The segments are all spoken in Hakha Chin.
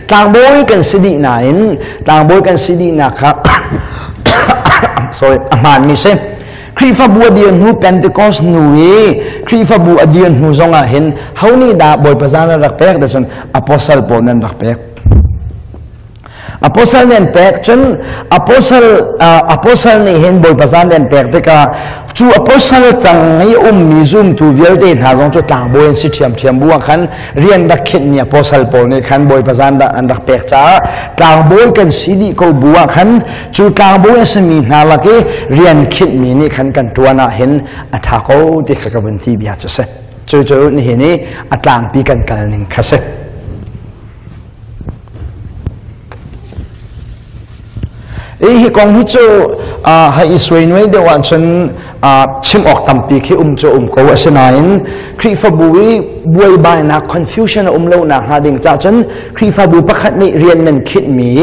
Tlangbawi kan si dih nain tlangbawi kan si dihnak kha sorry a hmaanmi si. Khrihfabu a dir hnu Pentecost hnu i Khrihfabu a dir hnu zong ah hin ho nih dah Bawipa zan an rak pek ti cun apostle pawl nan rak pek. Apostle nih an pek cun apostle apostle nih hin Bawipa zan an pek tikah cu apostle tang i ummi zumtu vialte hna zong cu tlangbawi an si ṭhiamṭhiam bu ah khan rian rak khinhmi apostle pawl nih khan Bawipa zan an rak pek caah tlangbawi kan si dih ko bu ah khan cu tlangbawi a simi hna lak i rian khinhmi nih khan kan ṭuan ah hin a ṭha ko ti kha ka vun ti bia cu si. Cucu nihin i a tlangpi kan kal ning kha si. Hi kong hi cu hei i suainuai deuh ahcun chim awk tampi khi um cu um ko. Asinain Khrihfabu i buaibainak confusion a um lo nak hnga ding cah cun Khrihfabu pakhat nih rian nan khinhmi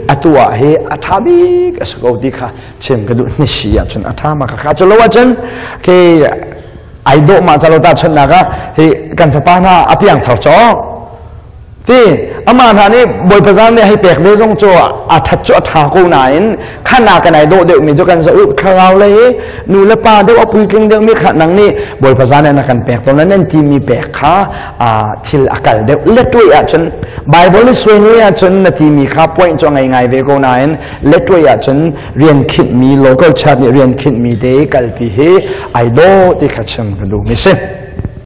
atu ah hi a ṭha bik a si ko ti kha chim ka duh ni si ahcun a ṭha ma kha cu lo ahcun khi ai dawh ma ca lo ta chonnak ah hi kan fapa hna a piang thar cawk Ti amah hna nih Bawipa zan nih hei pek ve zong cu a that cu a tha ko nain khana kan ai dawh deuh mi cu kan zoh thlarau lei i nu le pa deuh a puitling deuh mi kha nang nih Bawipa zan na kan pek tawn nan ti mi pek kha thil a kal deuh lettuai ahcun Bible ni suai ni ahcun na ti mi kha point cu a ngei ngai ve ko nain lettuai ahcun rian khinh mi local church nih rian khinh mi te kalpi hi ai dawh ti kha chim ka duh mi si.